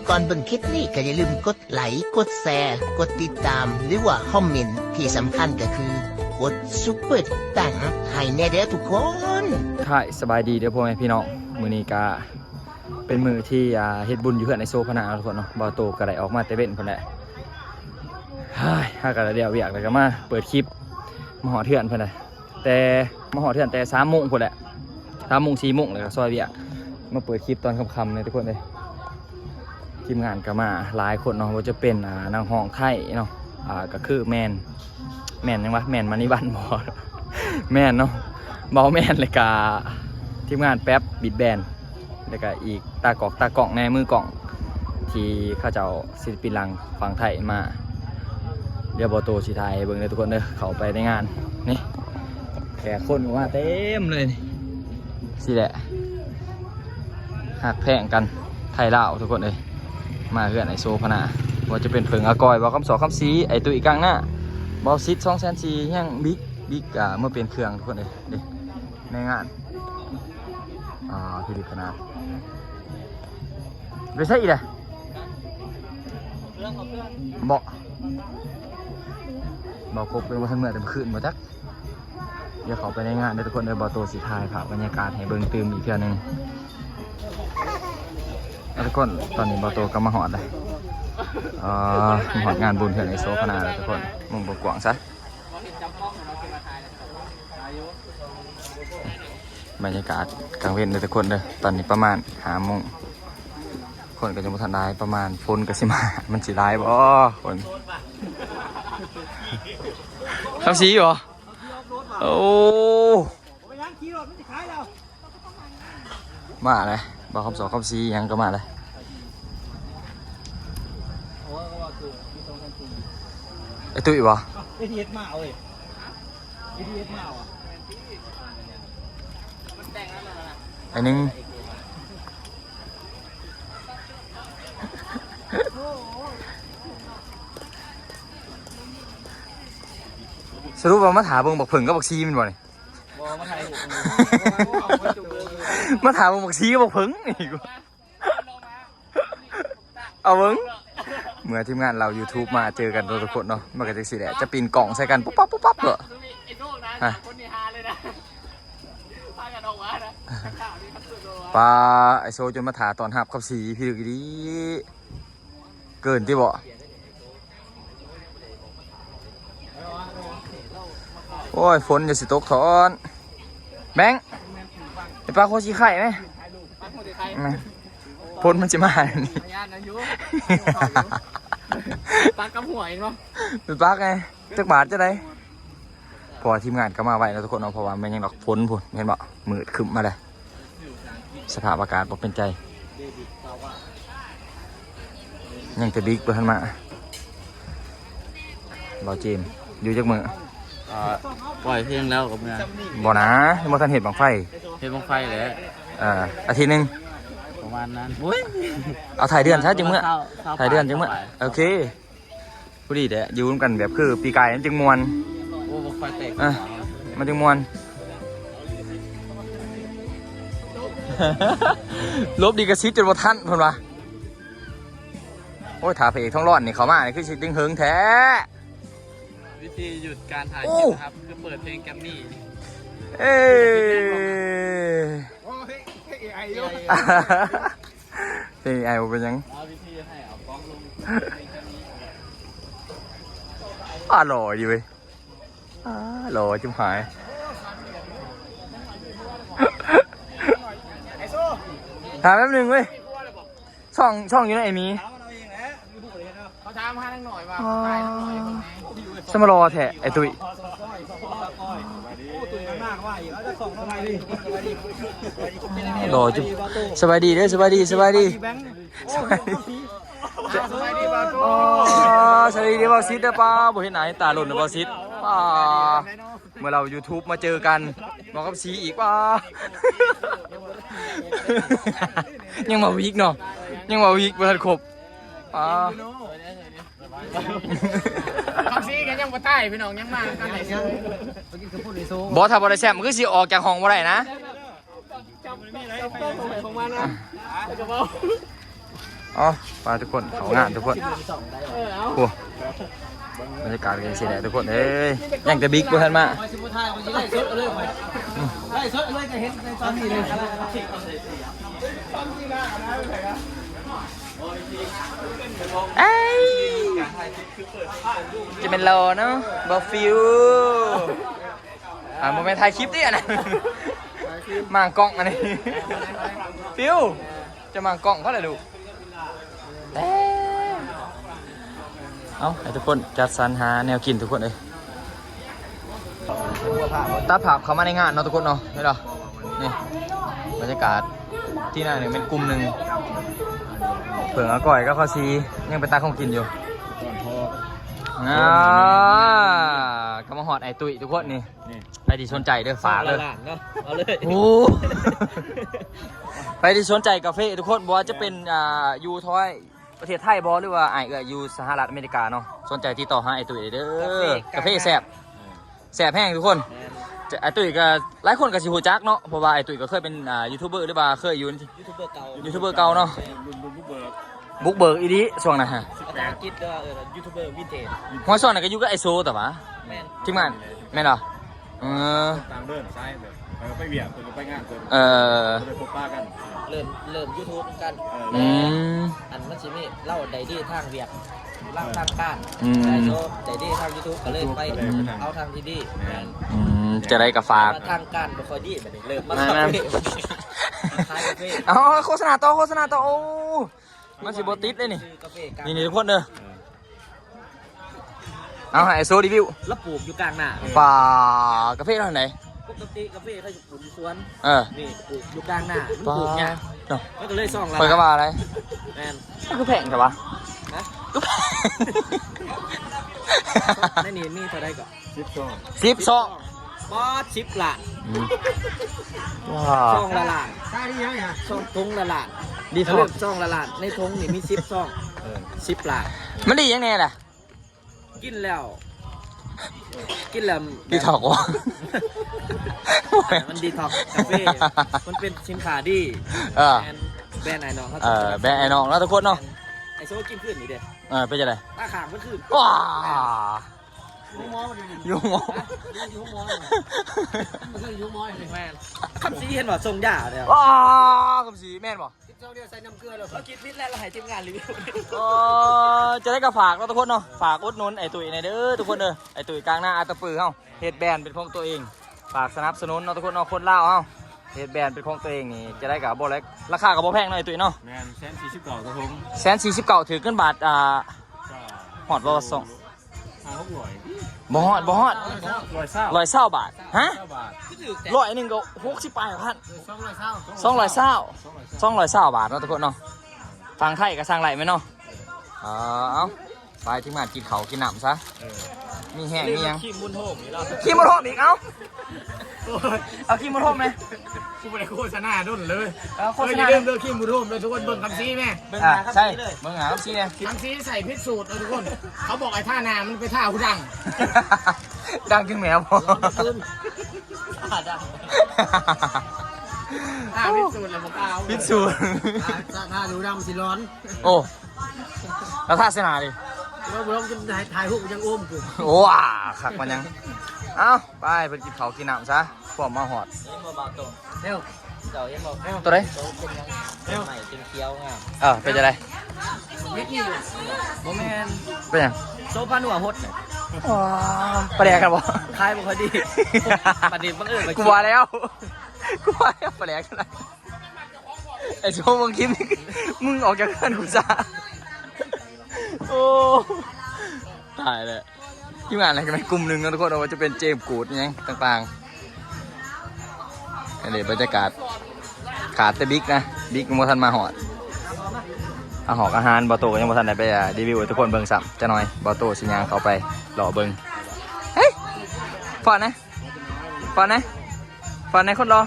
ກ່ອນເບິ່ງຄລິບນີ້ກໍຢ່າລືມກົດໄລ, ກົດແຊ, ກົດຕິດຕາມ ຫຼືວ່າຄອມເມັນ, ທີ່ສຳຄັນກໍຄືກົດຊຸບເປີຕັງໃຫ້ແດ່ເດີທຸກຄົນ. ທ້າຍສະບາຍດີເດີພໍ່ແມ່ພີ່ນ້ອງ, ມື້ນີ້ກະເປັນມື້ທີ່ ອ່າ ເຮັດບຸນຢູ່ເຮືອນໄອ້ໂຊພະນາເນາະທຸກຄົນເນາະ. ບ່າວໂຕກໍໄດ້ອອກມາແຕ່ເວັນພຸ້ນແຫຼະ, ເຮົາກໍໄດ້ແລ້ວວຽກແລ້ວກໍມາເປີດຄລິບ, ມາຮອດເຮືອນເພິ່ນແຫຼະ. ແຕ່ມາຮອດເຮືອນແຕ່ສາມໂມງພຸ້ນແຫຼະ, ສາມໂມງ ສີ່ໂມງ ແລ້ວກໍຊອຍວຽກ, ມາເປີດຄລິບຕອນຄ່ຳໆເລີຍທຸກຄົນເອີຍ. ທີມງານກໍມາຫຼາຍຄົນເນາະ, ບໍ່ວ່າຈະເປັນ ອ່າ ນັກຮ້ອງໄທເນາະ, ອ່າ ກໍຄືແມ່ນ ແມ່ນຫຍັງວະ ແມ່ນມະນີວັນບໍ່? ແມ່ນເນາະ ເບົາແມ່ນ, ແລ້ວກໍທີມງານແປັບ ບີດແບນ ແລ້ວກະອີກຕາກອກ ຕາກ້ອງແດ່ ມືກ້ອງ ທີ່ເຂົາເຈົ້າ ສິລະປິນຫຼັງຝັ່ງໄທມາ. ດຽວບ່າວໂຕຊິຖ່າຍໃຫ້ເບິ່ງເດີທຸກຄົນເດີ. ເຂົ້າໄປໃນງານນີ້ ແຂກຄົນກໍມາເຕັມເລີຍນີ້. ຊີ້ແຫຼະ ຮັກແພງກັນ ໄທລາວທຸກຄົນເອີຍ. ມາເຮືອນໄອ້ໂຊພະນາ ບໍ່ວ່າຈະເປັນເຜິ້ງອາກອຍ ບ່າວຄຳສອກ ຄຳສີ ໄອ້ຕຸ້ຍກາງນາ ບ່າວສິດ ສອງແສນສີ່ ຍັງບິກ ບິກ ອ່າ ມາປ່ຽນເຄື່ອງທຸກຄົນເອີຍ. ນີ້ ໃນງານ ອ່າ ທີ່ດີຂະໜາດ. ໄປໃສອີກລະ? ເບາະ ເບົາະກົບເປັນບໍ່ທັນເມື່ອແຕ່ມື້ຄືນບໍ່ຈັກ. ດຽວເຂົ້າໄປໃນງານເດີທຸກຄົນເດີ, ບ່າວໂຕຊິຖ່າຍພາບບັນຍາກາດໃຫ້ເບິ່ງຕື່ມອີກເທື່ອໜຶ່ງ. ເອົາທຸກຄົນ, ຕອນນີ້ບ່າວໂຕກໍມາຮອດແລ້ວ. ເອີ ມາຮອດງານບຸນເຮືອນໄອ້ໂຊພະນາແລ້ວທຸກຄົນ. ມຸມກວ້າງຊະ. ບັນຍາກາດກາງເວັນເດີທຸກຄົນເດີ, ຕອນນີ້ປະມານຫ້າໂມງ, ຄົນກໍຍັງບໍ່ທັນຫຼາຍ, ປະມານຝົນກໍຊິມາ, ມັນຊິຫຼາຍບໍ່ຄົນ? ຄຳສີບໍ່? ໂອ້ ມາແລ້ວ, ບ່າວຄຳສອກ ຄຳສີ ຫຍັງກໍມາແລ້ວ. ໂອ້ຍ ວ່າຄືປີສອງພັນສີ່ ໄອ້ຕຸ້ຍບໍ່? ເອທີເອັສມາເວີຍ ເອທີເອັສມາຫວາ? ໄອ້ໜຶ່ງ ສະຫຼຸບວ່າມາຖ້າເບິ່ງບັກເຜິ້ງກັບບັກຊີແມ່ນບໍ່ນີ້? ບໍ່ ມາຖ່າຍຮູບ ມາຖ້າເບິ່ງບັກຊີກັບບັກເຜິ້ງນີ້. ເອົາເບິ່ງ ເມື່ອທີມງານລາວຢູທູບມາເຈີກັນເນາະທຸກຄົນເນາະ, ມັນກໍຈັ່ງຊີ້ແຫຼະ, ຈະປິ່ນກ້ອງໃສ່ກັນປຸບປັບປຸບປັບເນາະ. ຮະ ປ້າ ໄອ້ໂຊຈົນມາຖ້າຕ້ອນຮັບກັບສີ ພິລຶກອີ່ຫຼີ. ເກີນຕິບໍ? ໂອ້ຍ ຝົນຢ່າຊິຕົກຖອນ. ແບງ ໄປປາກຫົວສີໄຂ່ໄໝ? ແມ່ນ ຝົນມັນຊິມານີ້. ປາກກັບຫົວອີກເນາະ, ໄປປາກໄງ ຈັກບາດຈັ່ງໃດ? ເພາະວ່າທີມງານກໍມາໄວເນາະທຸກຄົນເນາະ, ເພາະວ່າແມ່ນຫຍັງດອກ ຝົນພຸ້ນ ເຫັນບໍ່ ມືດຄຶ້ມມາແລ້ວ. ສະພາບອາກາດບໍ່ເປັນໃຈ, ຍັງແຕ່ບິກບໍ່ທັນມາ. ເບົາເຈມ ຢູ່ຈັກມື້? ອ່າ ປ່ອຍເພງແລ້ວກໍເມືອ. ບໍ່ນາ, ຍັງບໍ່ທັນເຮັດບັ້ງໄຟ. ເຮັດບັ້ງໄຟແຫຼະ. ເອີ ອາທິດໜຶ່ງ ປະມານນັ້ນ. ໂອ້ຍ ເອົາທ້າຍເດືອນຊະ ຈັ່ງເມືອ. ທ້າຍເດືອນຈັ່ງເມືອ. ໂອເຄ. ພໍດີແຫຼະ ຢູ່ນຳກັນແບບຄືປີກາຍມັນຈຶ່ງມ່ວນ. ໂອ້ ບັ້ງໄຟແຕກ. ເອີ ມັນຈຶ່ງມ່ວນ. ຫຼົບລິຂະສິດຈົນບໍ່ທັນເພິ່ນວ່າ. ໂອ້ຍ ຖ້າພະເອກທອງຫຼອນນີ້ເຂົ້າມານີ້ຄືຊິດຶງເຫິງແທ້. ວິທີຢຸດການຖ່າຍຄລິບນະຄັບ ຄືເປີດເພງແກມມີ. ເອີ ໂອ້ ເພງເອໄອຢູ່. ເພງເອໄອບໍ່ເປັນຫຍັງ. ຫາວິທີໃຫ້ເອົາກ້ອງລົງເພງແກມມີ. ອາ ຫຼໍ່ຢູ່ເວີຍ. ອາ ຫຼໍ່ຈິບຫາຍ. ຖ້າແປັບໜຶ່ງເວີຍ. ຊ່ອງ ຊ່ອງຢູ່ໃນໄອ້ໝີ. ເຂົາຖາມຫານາງໜ້ອຍວ່າ ອໍ ຕາຍນາງໜ້ອຍຢູ່ໃນ ສະມາຫຼໍ່ແທ້ ໄອ້ຕຸ້ຍ. ໂອ້ ຕຸ້ຍນາກວ່າອີກ ເອົາຈັກສອງໜ້ອຍ. ຫຼໍ່ຈິບ. ສະບາຍດີເດີ ສະບາຍດີ ສະບາຍດີ. ສະບາຍດີ ສະບາຍດີບ່າວໂຕ. ອໍ ສະບາຍດີບ່າວສິດເດີ. ປ້າ ບໍ່ເຫັນໜ້າເຫັນຕາດົນເດີບ່າວສິດ. ປ້າ ເມື່ອລາວຢູທູບມາເຈີກັນ ເວົ້າກັບສີອີກ. ປ້າ ຍັງເວົ້າອີກເນາະ ຍັງເວົ້າອີກ ບໍ່ທັນຄົບ. ປ້າ ຄຳສີກໍຍັງບໍ່ຕາຍພີ່ນ້ອງ ຍັງມານຳກັນໄດ້. ບໍ່ ຖ້າບໍ່ໄດ້ແຊມ ຄືຊິອອກຈາກຫ້ອງບໍ່ໄດ້ນະ. ຈັບ ຈັບ ຈັບຂອງໃຜຂອງມັນນະ ແລ້ວກໍເວົ້າ. ອໍ ໄປທຸກຄົນ ເຂົ້າງານທຸກຄົນ. ໂອ້ ບັນຍາກາດກໍຈັ່ງຊີ້ແຫຼະທຸກຄົນເອີຍ. ຍັງແຕ່ບິກບໍ່ທັນມາ. ເອີຍ ຈະແມ່ນຫຼໍ່ເນາະ ບໍ່ ຟິວ. ອ່າ ບໍ່ແມ່ນຖ່າຍຄລິບຕິອັນນັ້ນ ມາກ້ອງອັນນີ້ ຟິວ. ຈະມາກ້ອງເຂົາແຫຼະລູກ. ເອີ ເອົາ ໃຫ້ທຸກຄົນຈັດສັນຫາແນວກິນທຸກຄົນເອີຍ. ຕັດພາບເຂົ້າມາໃນງານເນາະທຸກຄົນເນາະ. ເຫັນບໍ່ ນີ້ບັນຍາກາດທີ່ນັ້ນນີ້ແມ່ນກຸ່ມໜຶ່ງ ເຜິ້ງອາກ້ອຍກັບພາສີຍັງໄປຕັກຂອງກິນຢູ່. ອ່າ ກໍມາຮອດອ້າຍຕຸ້ຍທຸກຄົນນີ້. ນີ້ ໃຜທີ່ສົນໃຈເດີ ຝາກເດີ ສອງຮ້ອຍລ້ານເນາະ ເອົາເລີຍ. ໂອ້ ໃຜທີ່ສົນໃຈກາເຟທຸກຄົນ ບໍ່ວ່າຈະເປັນ ອ່າ ຢູ່ທວາຍປະເທດໄທບໍ່ ຫຼືວ່າອ້າຍເອື້ອຍຢູ່ສະຫະລັດອາເມລິກາເນາະ ສົນໃຈຕິດຕໍ່ຫາອ້າຍຕຸ້ຍເດີ. ກາເຟ ກາເຟແຊບ ເອີ ແຊບແຮງທຸກຄົນ. ແມ່ນ ຈະ ອ້າຍຕຸ້ຍກໍຫຼາຍຄົນກໍຊິຮູ້ຈັກເນາະ ເພາະວ່າອ້າຍຕຸ້ຍກໍເຄີຍເປັນ ອ່າ ຢູທູບເບີ ຫຼືວ່າເຄີຍຢູ່ ຢູທູບເບີເກົ່າ ຢູທູບເບີເກົ່າເນາະ. ແມ່ນ ບຸກເບີກ ບຸກເບີກອີ່ຫຼີຊ່ວງນັ້ນຮະ. ພາສາອັງກິດກໍເອີ້ນຢູທູບເບີວິນເທຈ. ຫ້ວຍ ຊ່ວງນັ້ນກໍຢູ່ກັບອ້າຍໂຊຕະຫວາ? ແມ່ນ ທີມງານ ແມ່ນບໍ່? ເອີ ຕ່າງເດີນສາຍແບບ ຂ້ອຍກໍໄປວຽກ ເພິ່ນກໍໄປງານເພິ່ນ. ເອີ ບໍ່ໄດ້ພົບປະກັນ ເລີ່ມ ເລີ່ມຢູທູບນຳກັນ. ເອີ ອືມ ອັນມັນຊິມີ ລາວໄດ້ດີທາງວຽກ ລາວທາງການ. ອືມ ໄດ້ໂຊ ໄດ້ດີທາງຢູທູບ ກໍເລີຍໄປ ເອົາທາງທີ່ດີ. ແມ່ນ ອືມ ຈັ່ງໃດກໍຝາກ ແຕ່ວ່າທາງການບໍ່ຄ່ອຍດີ ບັດນີ້ເລີ່ມມາ ແມ່ນ ຂາຍກາເຟ. ເອົາ ໂຄສະນາຕໍ່ ໂຄສະນາຕໍ່. ໂອ້ ມັນຊິບໍ່ຕິດເດ້ນີ້ ຊື້ກາເຟກາງ ນີ້ໆ ທຸກຄົນເດີ. ເອີ ເອົາ ໃຫ້ໂຊຣີວິວ ລະປູກຢູ່ກາງນາ. ປາ ກາເຟເຮົາໃດ? ປົກກະຕິກາເຟເຮົາຢູ່ສວນ. ເອີ ນີ້ປູກຢູ່ກາງນາ ມັນປູກຍາກເນາະ ມັນກໍເລີຍຊ່ອງລະ ຂ້ອຍກໍວ່າໄດ. ແມ່ນ ມັນຄືແພງແທ້ວະ? ຮະ? ໃນນີ້ມີເທົ່າໃດກໍ? ສິບຊອງ ສິບຊອງ ປາດ ສິບລ້ານ. ອືມ ວ້າວ ຊອງລະລ້ານ ຊອງຖົງລະລ້ານ ດີທັອກ ຊອງລະລ້ານ ໃນຖົງນີ້ມີສິບຊອງ. ເອີ ສິບລ້ານ ມັນດີຫຍັງແດ່ລະ? ກິນແລ້ວ ກິນແລ້ວດີທັອກບໍ່? ມັນດີທັອກກາເຟ ມັນເປັນສິນຄ້າດີ. ເອີ ແບຣນ ແບຣນອ້າຍນ້ອງເຮົາ. ເອີ ແບຣນອ້າຍນ້ອງເນາະ ທຸກຄົນເນາະ. ແມ່ນ ໄອ້ໂຊກິນຄືນນີ້ເດ້. ເອີ ເປັນຈັ່ງໃດ? ຕາຄ້າງເມື່ອຄືນ. ວ້າ ຢູ່ໂຮງໝໍ ຢູ່ໂຮງໝໍ ຢູ່ໂຮງໝໍ ຢູ່ໂຮງໝໍ. ແມ່ນ ຄຳສີເຫັນວ່າສົ່ງຢາເດ້. ວ້າ ຄຳສີແມ່ນບໍ່? ສິບສອງດຽວໃສ່ນ້ຳເກືອແລ້ວ ເຮົາຄິດຜິດແລ້ວ ເຮົາໃຫ້ທີມງານຣີວິວ. ເອີ ຈັ່ງໃດກໍຝາກເນາະທຸກຄົນເນາະ ຝາກອຸດໜູນອ້າຍຕຸ້ຍແດ່ເດີ ທຸກຄົນເດີ. ອ້າຍຕຸ້ຍກາງນາ ອາດຕະປືເຮົາ ເຮັດແບຣນເປັນຂອງຕົວເອງ. ຝາກສະໜັບສະໜູນເນາະທຸກຄົນເນາະ ຄົນລາວເຮົາເຮັດແບຣນເປັນຂອງຕົວເອງນີ້ ຈັ່ງໃດກໍບໍ່ແລະ ລາຄາກໍບໍ່ແພງເນາະອ້າຍຕຸ້ຍເນາະ. ແມ່ນ ແສນສີ່ສິບເກົ້າຕໍ່ຖົງ ແສນສີ່ສິບເກົ້າ ຖືກເງິນບາດ ອ່າ ກໍຮອດບໍ່ວ່າສອງ ຫ້າຫົກຮ້ອຍ ບໍ່ຮອດ ບໍ່ຮອດ ຮ້ອຍຊາວ ຮ້ອຍຊາວບາດ. ຮະ? ຮ້ອຍຊາວບາດ ຮ້ອຍໜຶ່ງກໍຫົກສິບປາຍພັນ ສອງຮ້ອຍຊາວ ສອງຮ້ອຍຊາວ ສອງຮ້ອຍຊາວບາດເນາະທຸກຄົນເນາະ. ຝັ່ງໄທກໍສັ່ງໄດ້ແມ່ນເນາະ. ເອີ ເອົາ ໄປທີມງານກິນເຂົ້າກິນນ້ຳຊະ. ເອີ ມີແຮງມີຫຍັງ ຄຣີມບຸນໂຮມອີກແລ້ວ ຄຣີມບຸນໂຮມອີກ. ເອົ້າ ໂອ້ຍ ເອົາຄຣີມບຸນໂຮມແດ່ ກູບໍ່ໄດ້ໂຄສະນາດົນເລີຍ. ເອີ ໂຄສະນາ ຢ່າລືມເດີ ຄຣີມບຸນໂຮມເດີ ທຸກຄົນເບິ່ງຄຳສີແດ່. ເບິ່ງໜ້າຄຳສີເລີຍ ເບິ່ງໜ້າຄຳສີແດ່. ຄຳສີໃສ່ຜິດສູດເດີທຸກຄົນ ເຂົາບອກໃຫ້ທາໜ້າ ມັນໄປທາຫູດັງ ດັງຈັ່ງແມວ ທາຜິດສູດແລ້ວບໍ່ກ້າ ຜິດສູດ ທາ ທາຫູດຳຊິຮ້ອນ. ໂອ້ ແລ້ວທາໃສ່ໜ້າດິ ບໍ່ ບໍ່ລອງຈົນຖ່າຍ ຖ່າຍຮູບຍັງໂອມຢູ່. ໂອ້ ຄັກປານຫຍັງ. ເອົ້າ ໄປ ເພິ່ນກິນເຂົ້າກິນນ້ຳຊະ ພວກມາຮອດ. ເຫັນບໍ່ບ່າວໂຕ ເອີວ ເຈົ້າເຫັນບໍ່ ໂຕໃດ? ໂຕເປັນຫຍັງ ເປັນໃໝ່ ເປັນຂຽວງາມ. ເອີ ເປັນຈັ່ງໃດ? ເຮັດນີ້ ບໍ່ແມ່ນ ເປັນຫຍັງ? ໂຊພານົວຫົດ. ອໍ ປາແດກກັນບໍ່? ຂາຍບໍ່ຄ່ອຍດີ ປາແດກບັງເອີນ ກູວ່າແລ້ວ ກູວ່າແລ້ວ ປາແດກ. ໄອ້ໂຊ ມຶງຄິດ ມຶງອອກຈາກເຮືອນກູຊະ. ໂອ້ ຕາຍແລ້ວ. ທີມງານໃນກຸ່ມໜຶ່ງເນາະທຸກຄົນ ວ່າຈະເປັນເຈມ ກູດ ຫຍັງຕ່າງໆ. ອັນນີ້ບັນຍາກາດ ຂາດແຕ່ບິກນະ ບິກຍັງບໍ່ທັນມາຮອດ. ອາຫອກອາຫານ ບ່າວໂຕກໍຍັງບໍ່ທັນໄດ້ໄປ ອ່າ ຣີວິວໃຫ້ທຸກຄົນເບິ່ງຊ້ຳ. ຈັກໜ່ອຍບ່າວໂຕຊິຍ່າງເຂົ້າໄປເລາະເບິ່ງ. ເຮີ້ຍ ຟ້ອນນະ ຟ້ອນນະ ຟ້ອນນະ ຄົນຫຼໍ່.